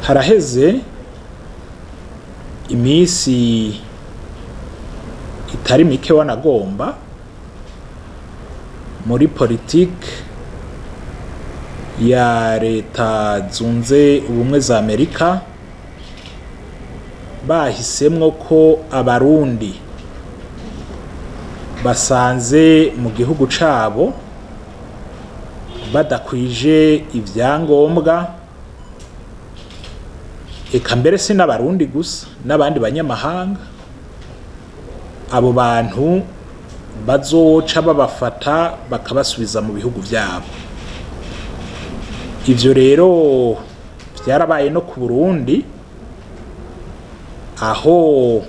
Haraheze iminsi itari mike wanagomba muri politike ya Leta Zunze Ubumwe za Amerika bahisemwo ko Abarundi basanze mu gihugu cabo badakwije ivyangombwa, eka mbere si n'Abarundi gusa, n'abandi banyamahanga, abo bantu bazoca babafata bakabasubiza mu bihugu vyabo. Ivyo rero vyarabaye no ku Burundi, aho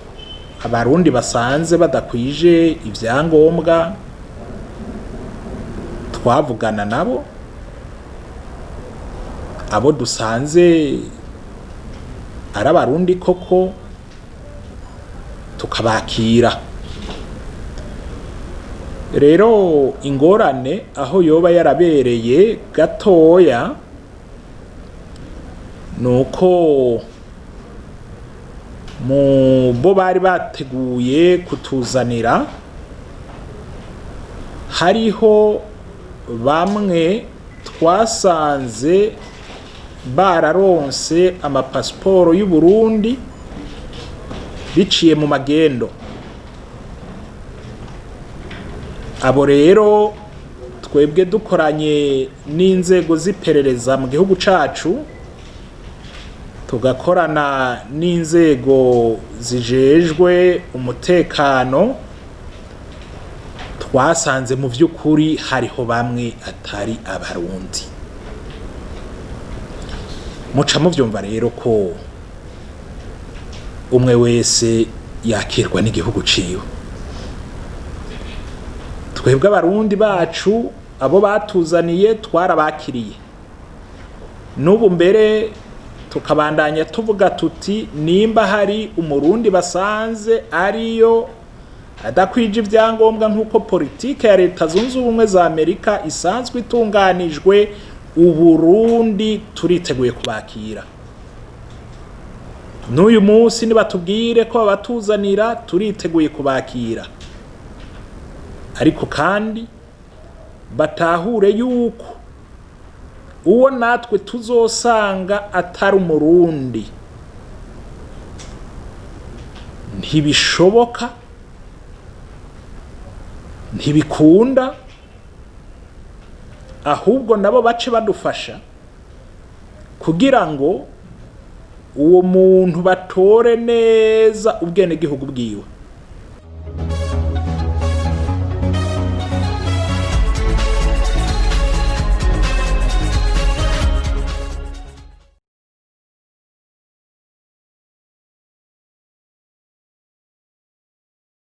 Abarundi basanze badakwije ivyangombwa twavugana nabo, abo dusanze ari Abarundi koko tukabakira. Rero ingorane aho yoba yarabereye gatoya nuko mu bo bari bateguye kutuzanira hariho bamwe twasanze bararonse amapasiporo y'u Burundi biciye mu magendo. Abo rero twebwe dukoranye n'inzego z'iperereza mu gihugu cacu, tugakorana n'inzego zijejwe umutekano, twasanze mu vy'ukuri hariho bamwe atari Abarundi. Muca muvyumva rero ko umwe wese yakirwa n'igihugu ciwe. Twebwe Abarundi bacu abo batuzaniye twarabakiriye, n'ubu mbere tukabandanya tuvuga tuti nimba hari Umurundi basanze ariyo adakwije ivyangombwa nk'uko politike ya Leta Zunze Ubumwe za Amerika isanzwe itunganijwe, Uburundi turiteguye kubakira. N'uyu munsi nibatubwire ko babatuzanira, turiteguye kubakira. Ariko kandi batahure yuko uwo natwe tuzosanga atari Umurundi ntibishoboka, ntibikunda, ahubwo nabo bace badufasha kugira ngo uwo muntu batore neza ubwenegihugu bwiwe.